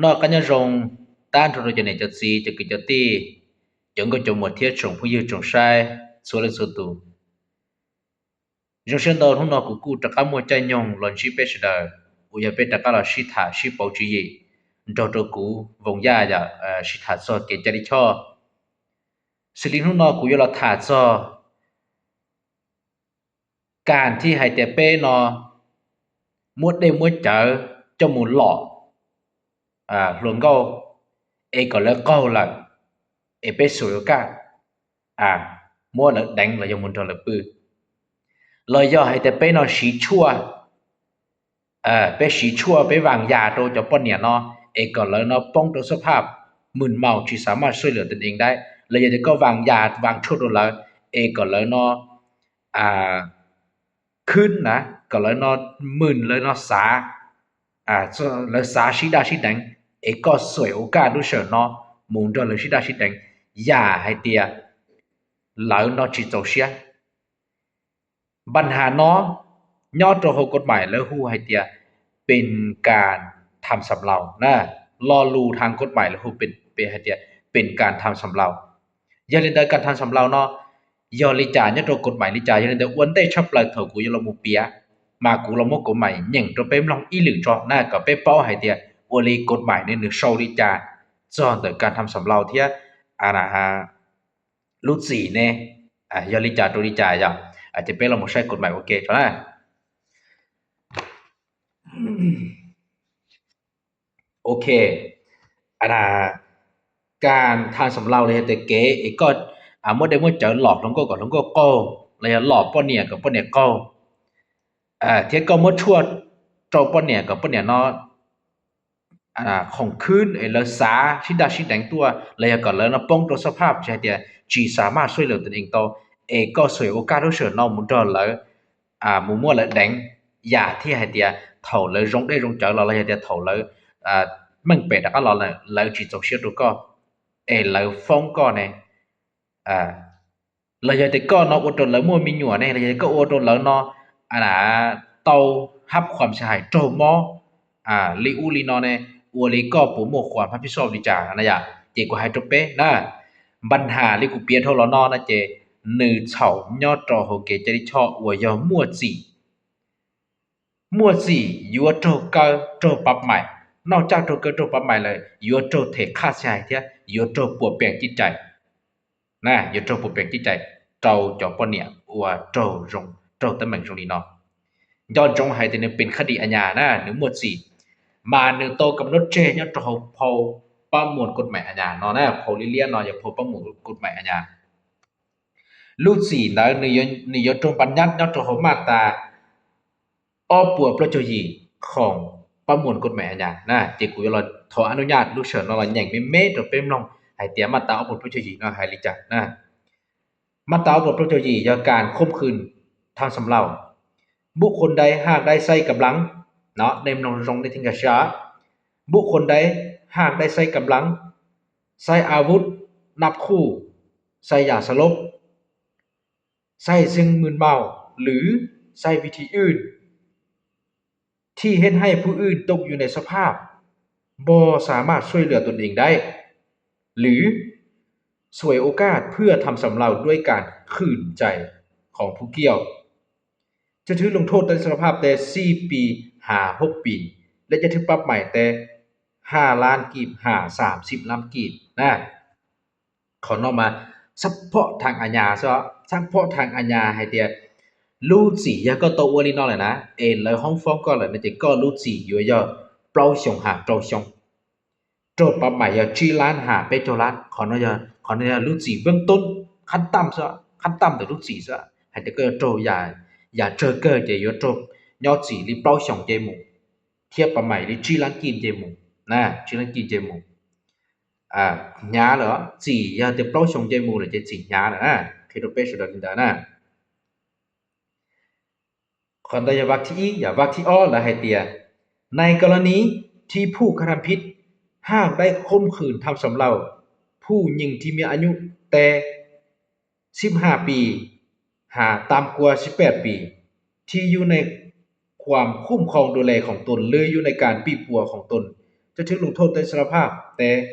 Noj qab nyob zoo tag nrho rau cov niam cov txiv, cov kwv cov tij, cov nkauj cov muam thiab tsoom phooj ywg tsoom saib txhua leej txhua tus. Zoo siab ntau hnub no kuv kuj rov qab muaj caij nyoog los ntsib peb sawv daws uas yog peb rov qab los sib tham sib pauv tswv yim nrog rau kuv Voos Yaj yom, sib tham txog kev cai lij choj. Xws li hnub no kuv yuav los tham txog kas thiaj hais tias peb no muab dej muab cawv coj mus lom hluas nkauj es kom lawv qaug lawm, es peb xuas ua kaj muab lawv deev los yog mus nrog lawv pw, los yog hais tias peb no siv tshuaj, peb siv tshuaj peb vaas yas rau cov poj niam no es kom lawv no poob rau xab phaj mws maus tsis xav maj suaj lwm tus ees dab, los yog tias koj vaas yas vaas tshuaj rau lawv es kom lawv no khwb na, kom lawv no mws lawv no xav, lawv xav sib daj sib deev, es koj xuas ua kaj lub sij hawm no mus nrog lawv sib daj sib deev, yam hais tias lawv no tsis txaus siab. Npaj has no nyob rau hauv kod maim lawv hu hais tias pes kas tham xam laus na, lo lus tham kod maim lawv hu hais tias pes kas tham xam laus. Yog li ntawd kas tham xam laus no yog li cas nyob rau kod maim li cas, yog li ntawd ua ntej tshaj plaws thaum kuv yuav los mus piav mas kuv los muab kod maim nyeem rau peb mloog ib lwm tso na kom peb paub hais tias ua li kod maim ne nws sau li cas txog ntawm kas tham xam laus thiab lub txim ne yog li cas rau li cas yom. Ces peb los mus saib kod maim ua ke tso na. Ok, kas tham xam laus los yog tias kev es koj muab dej muab cawv lom hluas nkauj kom hluas nkauj qaug, los yog lom poj niam kom poj niam qaug, thiab koj muab tshuaj rau poj niam kom poj niam no khoom khwb es lawv xav sib daj sib deev tuaj, los yog kom lawv no poob rau xab phaj tsis hais tias tsis xav maj suaj lwm tus ees tau, es koj xuas ua kaj lub sij hawm no mus nrog lawv mus muab lawv deev, yam thiaj hais tias thaum lawv zoo dej zoo cawv los los yog tias thaum lawv meej pem rov qab los lawm lawv tsis txaus siab rau koj, es lawv foob koj ne, los yog tias koj no ua rau lawv muaj me nyuam ne, los yog tias koj ua rau lawv no tau hab khuam xia hais raug mob li ub li no ne, ua li koj puas muaj khuam phab phij xoj li cas na yom. Ces kuv hais rau peb na, npaj has li kuv piav dhau los no no ces nws txhaum nyob rau hauv kev cai lij choj uas yog muaj txim. Muaj txim yuav raug kaw raug pab maim, noj caj raug kaw raug pab maim lawm yuav raug them khaj xia hais thiab yuav raug puas peem cij cai, yuav raug puas peem cij cai rau cov poj niam uas raug teeb meem zoo li no. Nco ntsoov hais tias nws pes khab dis a nyas na, nws muaj txim, mas nws tau kam nub tseg nyob rau hauv phau pab muas kod maim a nyas no na, phau liab liab no yog phau pab muas kod maim a nyas. Lub txim ntawd nws yuav raug npa nyab nyob rau hauv maj tas ob puas plaub caug yim khoom pab muas kod maim a nyas na. Ces kuv yuav los thov a nub nyaj lub sij hawm no los nyeem me me rau peb mloog hais tias maj tas ob puas plaub caug yim no hais li cas na. Maj tas ob puas plaub caug yim yog kas khom khwm tham xam laus. Buqv qhuas dai haj dai xaib kam lab no, nej mloog zoo nej thiaj nkag siab. Buqv qhuas dai haj dai xaib kam lab, xaib a vuv, nab khuj, xaib yam xa lob, xaib xeeb mws maus, lwm xaib vi thi wj, thi hej haj phu wj tooj yus na xab phaj npog xa maj suaj lwm tus ees dai, lwm xuas ua kaj phwj tham xam laus duab kas khwm cais khoom phu kiaus. Caj thwb loo thoj tes xa phaj tes xij pis has hauj pis, lej caj thwb pab maim tes haj lab kij has xam xib lab kij na. Qhov no mas xab phoj thav a nyas xwb, xab phoj thav a nyas hais tias lub txim yog koj tau ua li no lawm na, es lawv hoob foob koj lawm no ces koj lub txim yuav yog plaub xyoos has rau xyoo, raug pab maim yog tsib lab has peb caug lab. Qhov no yog lub txim veeb tub qhab tam xwb, qhab tam ntawm lub txim xwb, hais tias koj yuav raug yam tsawg kawg ces yuav raug nyob txim li plaub xyoos nce mus, thiab pab maim li tsib lab kij nce mus, tsib lab kij nce mus. Hnyav lawm, txim yog tias plaub xyoos nce mus lawm ces txim hnyav lawm na, qhia rau peb sawv daws li ntawd na. Qhov ntawd yog vav thib ib. Yog vav thib ob lawv hais tias, nais kos los nis thi phuj ka tham phib haj dai khom khwm tham xam laus, phuj nyeem thi mia a nyuj tes xib has pis has tam kua xib peb pis, thi yus na khuam khum khoo du les khoom tun lwm yus na kas pij puas khoom tun chất thước lùng thốt tes sara phaj tes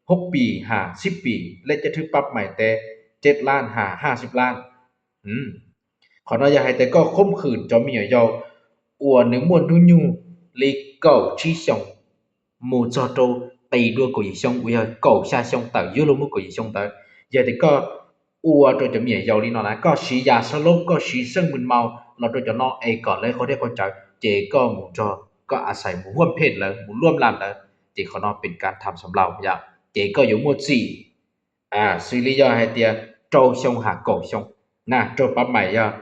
hốc pì hà sib pì, lej chất thước pab maim tes chết lan hà ha sib lan. Qhov no yog hais tias koj khoob khwm cov me nyuam yaus uas nws muaj hnub nyoog li kaum tsib xyoo mus txog rau qis dua kaum yim xyoo uas yog kaum xya xyoo tawm yuav luag muaj kaum yim xyoo ntawd, yog tias koj ua rau cov me nyuam yaus li no na, koj siv yas sab lob, koj siv xeej mws maus los rau cov no es kom lawv qau dej qau cawv, ces koj mus nrog, koj a xais mus huam phej lawv, mus luam lam lawv, ces qhov no pes kab tham xam laus yom, ces koj yuav muaj txim xws li yog hais tias rau xyoo has kaum xyoo na, raug pab maim yog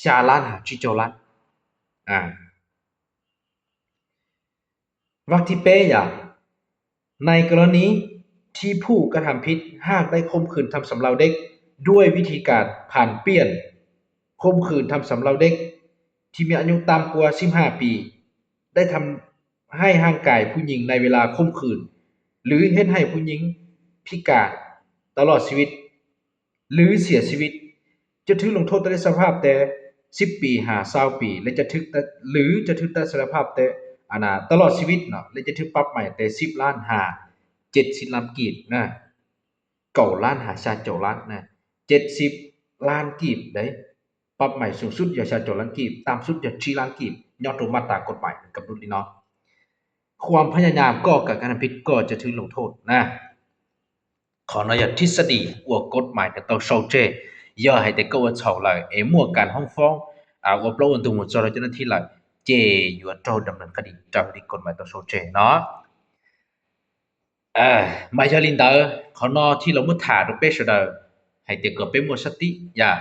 xya lab has tsib caug lab. Vab thib peb yom,ในกรณีที่ผู้กระทำผิดหากได้ข่มขืนทำสำเราเด็กด้วยวิธีการผันเปลี่ยนข่มขืนทำสำเราเด็กที่มีอายุต่ำกว่าสิบห้าปี ได้ทำให้ร่างกายผู้หญิงในเวลาข่มขืน หรือเฮ็ดให้ผู้หญิงพิการตลอดชีวิต หรือเสียชีวิต chất thước lùng thốt tes sara phaj tes sib pì has sau pì, lej chất thước, lwm chất thước tes sara phaj tes ตลอดชีวิต no, lej chất thước pab maim tes sib lab has ces sib lab kib na, kaum lab has xya caum lab na, ces sib lab kib, pab maim sung sub yog xya caum lab kib, tam sub yog tsib lab kib nyob rau maj tas kod maim kam lub li no. Khuam phab nyas nyas koj kam kab nab phib koj chất thước lùng thốt na. Qhov no yog thib xab dis uas kod maim tau sau tseg. Yog hais tias koj ua txhaum lawm es muaj kas hoob foob ua plaub ua ntug mus txog rau cov nab thib lawm, ces yuav raug dam neeg qab dis raws li kod maim tau sau tseg no. Mas yog li ntawd qhov no thiaj los muab tham rau peb sawv daws hais tias kom peb muaj sab tib yam.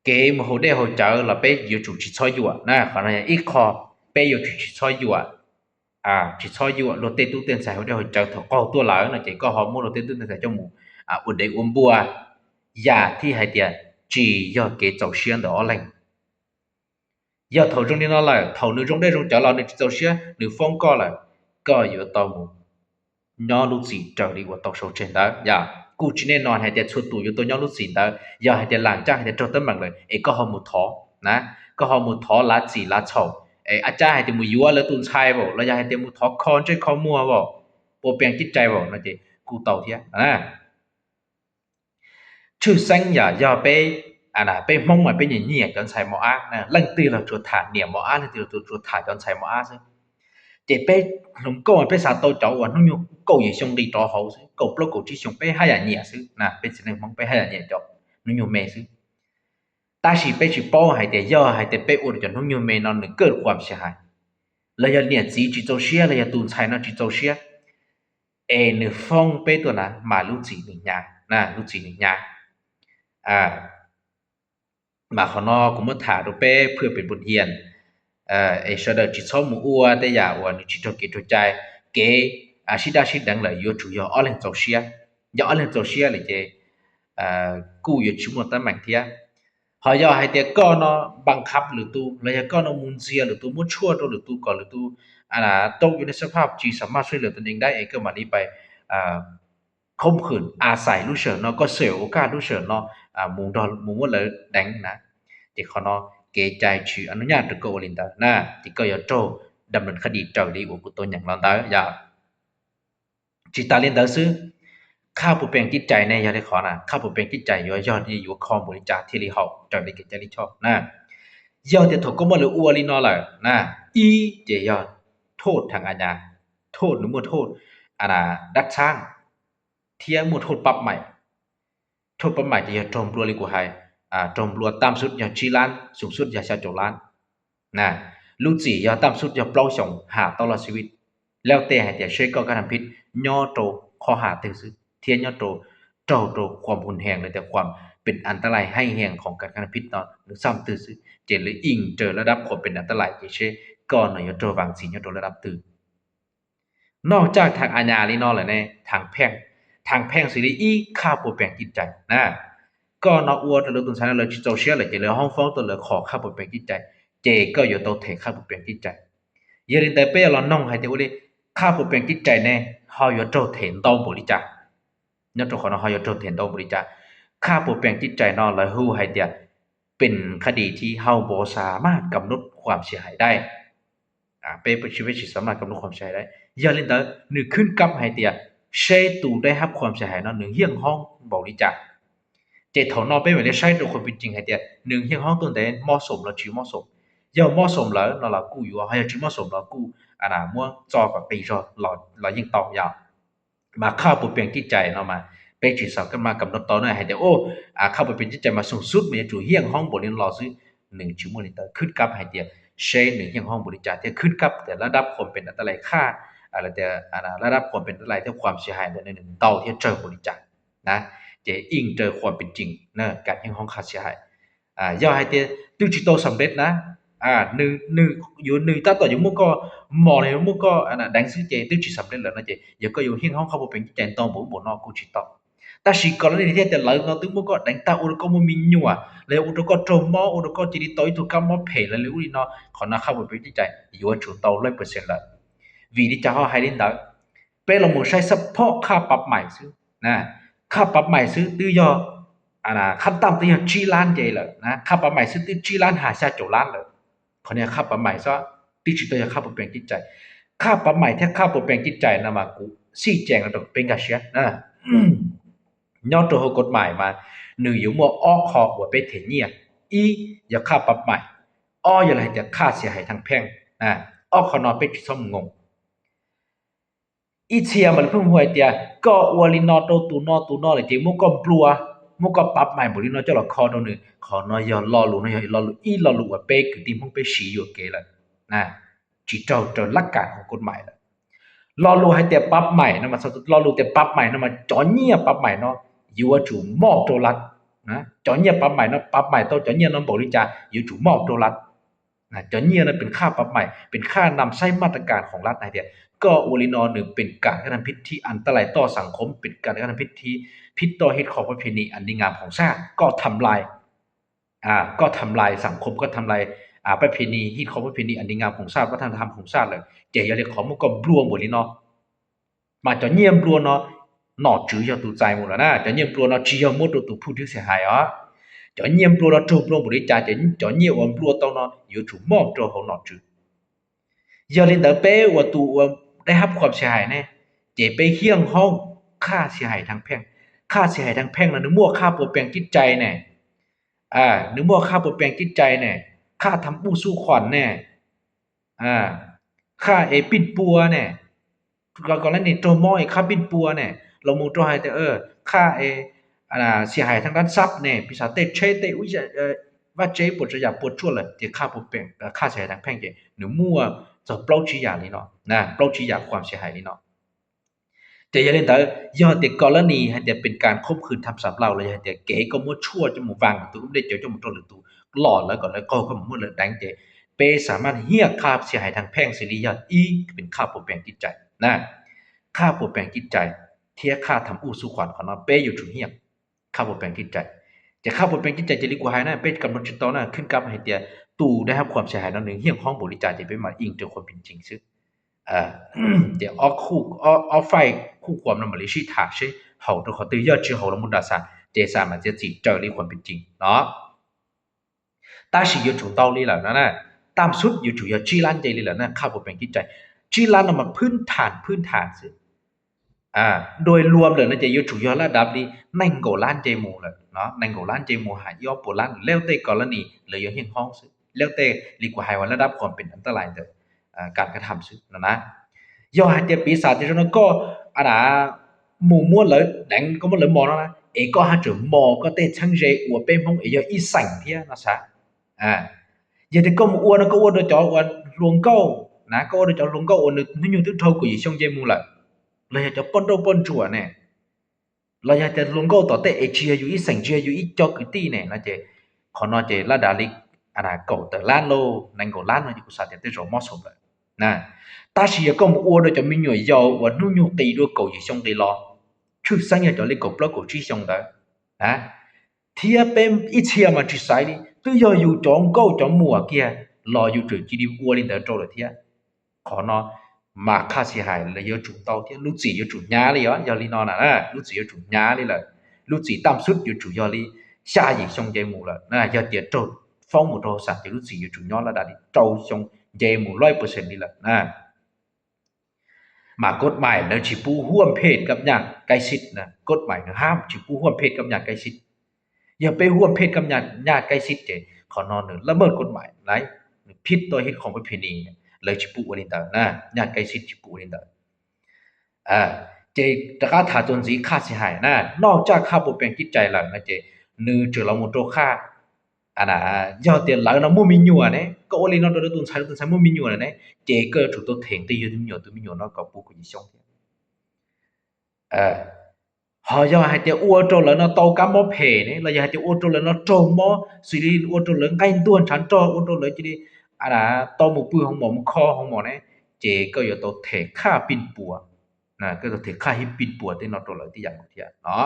Kev mus haus dej haus cawv los peb yuav tsum tsis txhob yuam na, qhov no yog ib qho peb yuav tsum tsis txhob yuam, tsis txhob yuam luag tej tub tej ntxhais haus dej haus cawv. Thaum qaug tuaj lawm no ces koj ho muab luag tej tub tej ntxhais coj mus ua dev ua npua, yam thiaj hais tias tsis yog kev txaus siab ntawm ob leeg. Yog thaum zoo li no lawm, thaum nws zoo dej zoo cawv los nws tsis txaus siab nws foob koj lawm, koj yuav tau mus nyob lub txim raws li uas tau sau tseg ntawd yom. Kuj tsis nej no hais tias txhua tus yuav tau nyob lub txim ntawd. Yog hais tias lam caj hais tias raug teeb meem lawm es koj ho mus thov na, koj ho mus thov lav txim lav txhaum, es ab cab hais tias mus yuav lawv tus ntxhais vauv los yog hais tias mus thov kho ntsej kho muag vauv, puas pees cib cai vauv no ces kuj tau thiab. Tshwj xeeb yam yog peb, peb Hmoob mas peb nyiam nyiam cov ntxhais mos ab, leej twg los tsuas tham niam mos ab, leej twg los tsuas tham cov ntxhais mos ab xwb. Ces peb hluas nkauj peb xav tau cov uas hnub nyoog kaum yim xyoo nqis rov hauv xwb, kaum plaub kaum tsib xyoo peb haj yam nyiam xwb na, peb txiv neej Hmoob peb haj yam nyiam cov hnub nyoog me xwb. Tab sis peb tsis paub hais tias yog hais tias peb ua rau cov hnub nyoog me no nws kaj khuam sia hais, los yog niam txiv tsis txaus siab los yog tus ntxhais no tsis txaus siab, es nws foob peb tuaj na mas lub txim nws hnyav, lub txim nws hnyav. Mas qhov no kuv muab tham rau peb phwj pem pus hias, es sawv daws tsis txhob mus ua tej yam uas nws tsis raug kev raug cai. Kev sib daj sib deev lawm yuav tsum yog ob leeg txaus siab. Yog ob leeg txaus siab lawm ces kuj yuav tsis muaj teeb meem thiab. Ho yog hais tias koj no npa khab lwm tus los yog koj no mus ntxias lwm tus, muab tshuaj rau lwm tus kom lwm tus tau yus niaj sab phaj tsis xam maj suj lwm tus neeg dab es koj mam li pais khoob khwm a xais lub sij hawm no, koj xwm ua kaj lub sij hawm no mus nrog mus muab lawv deev na, ces qhov no kev cai tsis a nub nyaj rau koj ua li ntawd na, ces koj yuav raug dam neeg qhab dis raws li uas kuv tau nyeem los ntawd yom. Tsis tas li ntawd xwb, qhaj puas pees cib cais ne, yog li qhov na qhaj puas pees cib cais yuav yog yuav kho npaum li cas thiaj li haum raws li kev cai lij choj na. Yog tias thaum koj muab lawv ua li no lawm na, ib ces yog thauj thaj a nyas, thauj nws muaj thauj dab txhab thiab muaj thauj pab maim. Thauj pab maim ces yog raug nplua li kuv hais, raug nplua tam sub yog tsib lab, xub sub yog xya caum lab. Lub txim yog tam sub yog plaub xyoos ham tau los xi vij. Laj tej hais tias seb koj kaj nab phib nyob rau qhov ham twg xwb thiab nyob rau, raug rau khuam hus hees los tias khuam pes as tas lais heej hees qhov kaj nab phib no nws xam twg xwb ces lawv yeej raws laj dab khuam pes as tas lais ces seb koj no yuav raug vam txim nyob rau laj dab twg. Noj caj thaj a nyas li no lawm ne, thaj pheej, thaj pheej xws li ib qhaj puas pees cib cais na. Koj no ua rau lawv tus ntxhais no lawv tsis txaus siab lawm ces lawv hoob foob tuaj lawv qhov qhaj puas pees cib cais, ces koj yuav tau them qhaj puas pees cib cais. Yog li ntawd peb yuav los noog hais tias ua li qhaj puas pees cib cais ne ho yuav raug them ntau npaum li cas? Nyob rau qhov no ho yuav raug them ntau npaum li cas? Qhaj puas pees cib cais no lawv hu hais tias pees qhaj dis thi hau npov xa maj kam nub khuam sia hais dai. Peb tsis, peb tsis xav maj kam lub qhuam sia hais. Yog li ntawd nws khwb kab hais tias seb tus dej hab qhuam sia hais no nws hiaj hoob npaum li cas. Ces thaum no peb mam li saib rau qhuam pes tseg hais tias nws hiaj hoob tuaj ntev mob xoom los tsis mob xoom. Yog mob xoom lawm no los kuj yuav, ho yog tsis mob xoom los kuj muab txo kom qis zog los yeej tau yom. Mas khaj puas pees cib cais no mas peb tsis xav maj kam no tau na hais tias khaj puas pees cib cais mas xoom xub mas yuav tsum hiaj hoob npaum li no los xwb. Nws tsis muaj li ntawd, khwb kab hais tias seb nws hiaj hoob npaum li cas thiab khwb kab tias lab dab qhuam pees ntawm taj lais khaj, lab dab qhuam pees ntawm taj lais thiab qhuam sia hais ntawm nws ntau thiab tsawg npaum li cas na. Ces yeej raws qhuam pes tseg na, kam hiaj hoob qhaj sia hais. Yog hais tias twb tsis tau xam lej na, nws yuav, nws tab tom yuav muab koj mos los yuav muab koj deev xwb ces twb tsis xam lej lawm no ces yog koj yuav hiaj hoob khaj puas pees cib cais ntau npaum ub npaum no kuj tsis tau. Tab sis kom lawv li thiaj tias lawv no twb muab koj deev tag ua rau koj muaj me nyuam los yog ua rau koj raug mob, ua rau koj cia li tau ib tug kab mob phem los li ub li no, qhov no khaj puas pees cib cais yuav tsum tau lej pes xees lawm. Vim li cas ho hais li ntawd? Peb los mus saib xab phob khaj pab mais xwb. Khaj pab mais xwb twb yog, khaj tam twb yog tsib lab nce lawm, khaj pab mais xwb twb tsib lab hais xya caum lab lawm. Qhov no khaj pab mais xwb, twb tsis tau yog khaj puas pees cib cais. Khaj pab mais thiab khaj puas pees cib cais no mas kuv xij cees rau peb nkag siab. Nyob rau hauv kod mais mas nws yuav muaj ob qho uas peb them nyiaj, ib yog khaj pab mais, ob yog hais tias khaj sia hais thaj pheej. Ob qho no peb tsis txhob mus ngoos. Ib txhia mas lawv pheej hu hais tias koj ua li no rau tus no tus no lawm ces muab koj nplua, muab koj pab mais npaum li no coj los kho rau nws. Qhov no yog lo lus no yog lo lus ib lo lus uas peb kwv tij Hmoob peb siv yuam kev lawm, tsis raug raws laj kam hauv kod mais lawm. Lo lus hais tias pab mais no mas, lo lus tias pab mais no mas cov nyiaj pab mais no yuav tsum moj rau lab. Cov nyiaj pab mais no, pab mais tau cov nyiaj no npaum li cas yuav tsum moj rau lab. Cov nyiaj no pes khaj pab mais, pes khaj nam saib maj tas kas khoom lab hais tias koj ua li no nws pes kam kaj nam phib thib an taj lais toj xam khov, pes kam kaj nam phib thib, phib toj hib qho pab phe ni an li ngam khoom saj, koj tham lais, koj tham lais xam khov, koj tham lais pab phe ni hib qho pab phe ni an li ngam khoom saj, pab tham tham khoom saj lawm ces yog li qhov muab koj nplua npaum li no. Mas cov nyiaj nplua no nom tswv yog tus txais mus lawm na, cov nyiaj nplua no tsis yog muab rau tus phuj dwb xia hais os. Cov nyiaj nplua no raug nplua npaum li cas ces cov nyiaj uas nplua tau no yuav tsum moj rau hauv nom tswv. Yog li ntawd peb ua tus ua dab hab qhuam xia hais ne, ces peb hiaj hoob khaj xia hais thaj pheej. Khaj xia hais thaj pheej no nws muaj khaj puas pees cib cais ne, nws muaj khaj puas pees cib cais ne, khaj tham uj xub khuam ne, khaj es pij pua ne, kom lab nis raug mob es khaj pij pua ne, los mus rau hais tias khaj es xia hais thaj dab xab ne, piv xam tej tsheb tej vaj tsev puas tsav yam puas tsuaj lawm ces khaj puas pees, khaj xia hais thaj pheej ces nws muaj txog plaub tsib yam li no, plaub tsib yam qhuam xia hais li no. Ces yog li ntawd yog tias kom lab nis hais tias pes kas khob khwm tham xam laus los yog hais tias kev koj muab tshuaj coj mus vas tus lub nplej cawv coj mus rau lwm tus los lawv kom lawv qaug koj mus muab lawv deev ces peb xam maj hiaj khaj xia hais thaj pheej xws li yog ib pes khaj puas pees cib cais na. Khaj puas pees cib cais thiab khaj tham uj xub khuam, qhov no peb yuav tsum hiaj khaj puas pees cib cais. Ces khaj puas pees cib cais ces li kuv hais na, peb kam no tsis tau na, khwb kab hais tias tus dab hab qhuam xia hais no nws hiaj hoob npaum li cas ces peb mam yeej raws qhuam pes tseg xwb. Ces ob faij khuj khuam no mam li sib tham seb haum rau qhov twg, yog tsis haum los mus nram xam ces xam mas txiav txim raws li qhuam pes tseg no. Tab sis yuav tsum ntau li lawm no na, tam xub yuav tsum yog tsib lab nce li lawm na, khaj puas pees cib cais. Tsib lab no mas phwb tham phwb tham xwb. Dua luam lawm no ces yuav tsum yog laj dab li nees nkaum lab nce mus lawm no, nees nkaum lab nce mus hais ib ob puas lab, leb tej kom lab nis lawv yuav hiaj hoob xwb, leb tej li kuv hais uas laj dab qhuam pees ntawm taj lais ntawd kam kaj tham xwb no na. Yog hais tias piv xam tias zoo no koj mus muab lawv deev, koj muab lawv mos no na, es koj haj tseem mos koj tej txheeb ze uas peb Hmoob es yog ib xeem thiab no xav. Yog tias koj mus ua no koj ua rau cov uas hluas nkauj na, koj ua rau cov hluas nkauj uas nws hnub nyoog twb dhau kaum yim xyoo nce mus lawm, los yog cov poj nrauj poj ntsuam ne, los yog tias hluas nkauj tom tej es tsis yog yus ib xeem tsis yog yus ib co kwv tij ne no ces qhov no ces laj dab li kaum tawm lab lauj, nees nkaum lab no ces kuv xav tias tej zaum mob xaus lawm. Tab sis yog koj mus ua rau cov me nyuam yaus uas hnub nyoog qis dua kaum yim xyoo nqis los, tshwj xeeb yog cov li kaum plaub kaum tsib xyoo ntawd, thiab peb ib txhia mas tsis xaiv li, twb yog yus cov nkauj cov muam kiag los yus tseem cia li ua li ntawd rau lawm thiab. Qhov no mas khaj xia hais lawv yuav tsum ntau thiab lub txim yuav tsum hnyav li os. Yog li no na, lub txim yuav tsum hnyav li lawm. Lub txim tam xub yuav tsum yog li xya yim xyoo nce mus lawm na, yog tias raug foob mus rau hauv xam ces lub txim yuav tsum nyob laj dab li rau xyoo nce mus loj percent li lawm na. Mas kod mais lawv tsis pub huaj phem kab nyaj kaib xib na, kod mais nws hab tsis pub huaj phem kab nyaj kaib xib. Yog peb huaj phem kab nyaj kaib xib ces qhov no nws laj mej kod mais na, nws phib toj hib khoom pab phe ni, lawv tsis pub ua li ntawd na, nyaj kaib xib tsis pub ua li ntawd. Ces rov qab tham txuas ntxiv qhaj xia hais na, noj tsaj qhaj puas pees kib cai lawm no ces nws tseem los mus rau qhaj. Yog tias lawv no muaj me nyuam ne, koj ua li no rau lawv tus ntxhais, lawv tus ntxhais muaj me nyuam lawm ne, ces koj yuav tsum tau them nqi yug tus me nyuam, tus me nyuam no kom puv kuv yim xyoo thiab. Ho yog hais tias ua rau lawv no tau kab mob phem ne, los yog hais tias ua rau lawv no raug mob xws li ua rau lawv nqaij ntuag ntshav nrog, ua rau lawv cia li tau mus pw hoo mom, mus kho hoo mom ne, ces koj yuav tau them qhaj pij puas, koj tau them qhaj hib pij puas tej no rau lawv tib yam nkaus thiab no.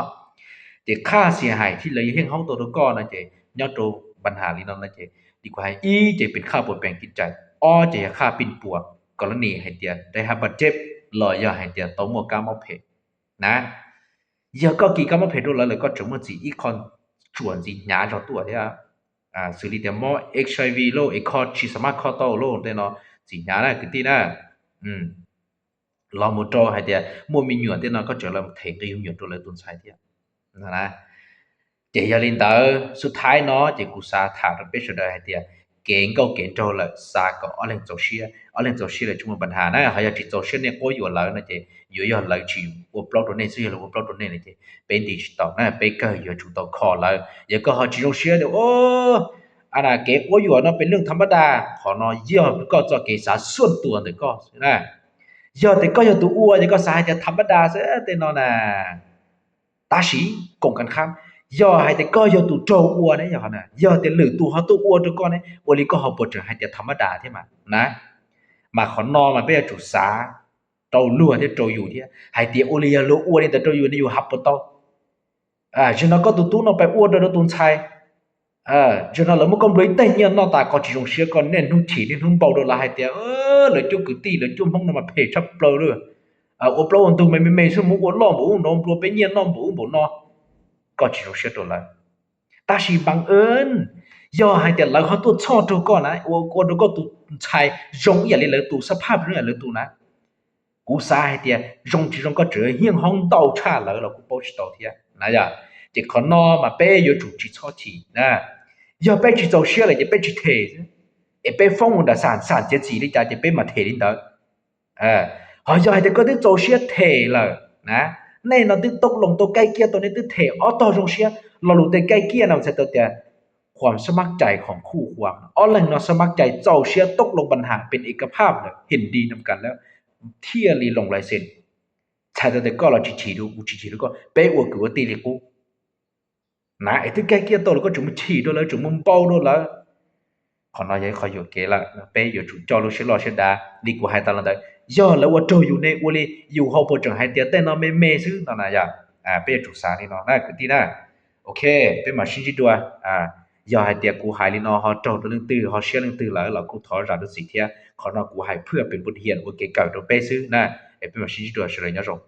Ces qhaj xia hais thiab lawv yuav heej haub tau rau koj no ces nyob rau npa nham li no no ces li kuv hais, ib ces pes qhaj puas pees kib cai, ob ces yog qhaj pij puas, kos lab nis hais tias dej hab paj deb, los yog hais tias tau muaj kab mob phem na. Yog koj kis kab mob phem rau lawv lawm koj tseem muaj txim ib qho tsuam ntxiv hnyav zog tuaj thiab, xws li tias mob HIV lauj, es kho tsis xam maj kho tau lauj, tej no txim hnyav na kwv tij na. Los mus rau hais tias muaj me nyuam tej no koj tseem los them nqi yug me nyuam rau lawv tus ntxhais thiab. Ces yog li ntawd xub thaib no ces kuv xav tham rau peb sawv daws hais tias kev nkauj kev nraug lawm xav kom ob leeg txaus siab, ob leeg txaus siab lawm tsis muaj npa nham na. Ho yog tsis txaus siab nej quab yuam lawv no ces yuav yog lawv tsis ua plaub rau nej xwb, yog lawv ua plaub rau nej no ces peb nti tsis tau na, peb kawg yuav tsum tau kho lawv. Yog koj ho tsis zoo siab tias kev quab yuam no pes leej tham mab da, qhov no yog koj txoj kev xav xuaj tuas ntawm koj xwb na. Yog tias koj yog tus ua ces koj xav hais tias tham mab da xwb tej no na. Tab sis koom kas khab, yog hais tias koj yog tus raug ua ne, yog tias lwm tus ho tuaj ua rau koj ne, ua li koj ho puas tseem hais tias tham mab da thiab mas na? Mas qhov no mas peb yuav tsum xav rau luag thiab rau yus thiab hais tias ua li yog luag ua li ntawd rau yus ne yus hab puas tau. Zaum no koj tus tub no pes ua rau tus ntxhais, zaum no lawv muab koj nplua ib teg nyiaj noj tas, koj tsis zoo siab, koj niaj hnub chim niaj hnub npau rau lawv hais tias lawv cuab kwv tij, lawv cuab Hmoob no mas phem tshaj plaws li, ua plaub ua ntug me me me xwb, mus ua loj npaum ub nrov nplua peb nyiaj noj npaum ub npaum no, koj tsis zoo siab rau lawv. Tab sis npaj yog hais tias lawv ho tuaj txhoj rau koj na, ua rau koj tus ntxhais zoo ib yam li lawv tus, xab phaj zoo ib yam li lawv tus na, kuv xav hais tias zoo tsis zoo koj tseem hiaj haub ntau tshaj lawv los kuj paub tsis tau thiab na yom. Ces qhov no mas peb yuav tsum tsis txhob chim na. Yog peb tsis txaus siab lawm ces peb tsis them xwb, es peb foob mus nram xam xam txiav txim li cas ces peb mam them li ntawd. Ho yog hais tias koj twb txaus siab them lawm na, nej no twb toob loo tau kaij kiaj tau, nej twb them ob tog zoo siab, lo lus tej kaij kiaj no txhais tau tias khuam xab mab cai khuam khuj khuam, ob leeg no xab mab cai txaus siab toob loo npa nham pes ej ka phaj lawm, hem di nam kas lawm, thiaj li loo lais xes. Txhais tau tias koj los tsis chim rau kuv, tsis chim rau koj, peb ua kwv ua tij li qub na, es twb kaij kiaj tau los koj tseem mus chim rau lawv, tseem mus npau rau lawv. Qhov no yog ib qho yuam kev lawm, peb yuav tsum coj lub siab loj siab dav li kuv hais tas los ntawd. Yog lawv ua raug yus ne, ua li yus ho puas tseem hais tias tej no me me xwb no na yom. Peb yuav tsum xav li no na kwv tij na. Ok, peb mam sib ntsib dua. Yog hais tias kuv hais li no ho raug rau leej twg ho siab leej twg lawm los kuj thov zam lub txim thiab, qhov no kuv hais phwj pes npua hiam ua kev kawm rau peb xwb na. Es peb mam sib ntsib dua, sawv daws nyob zoo.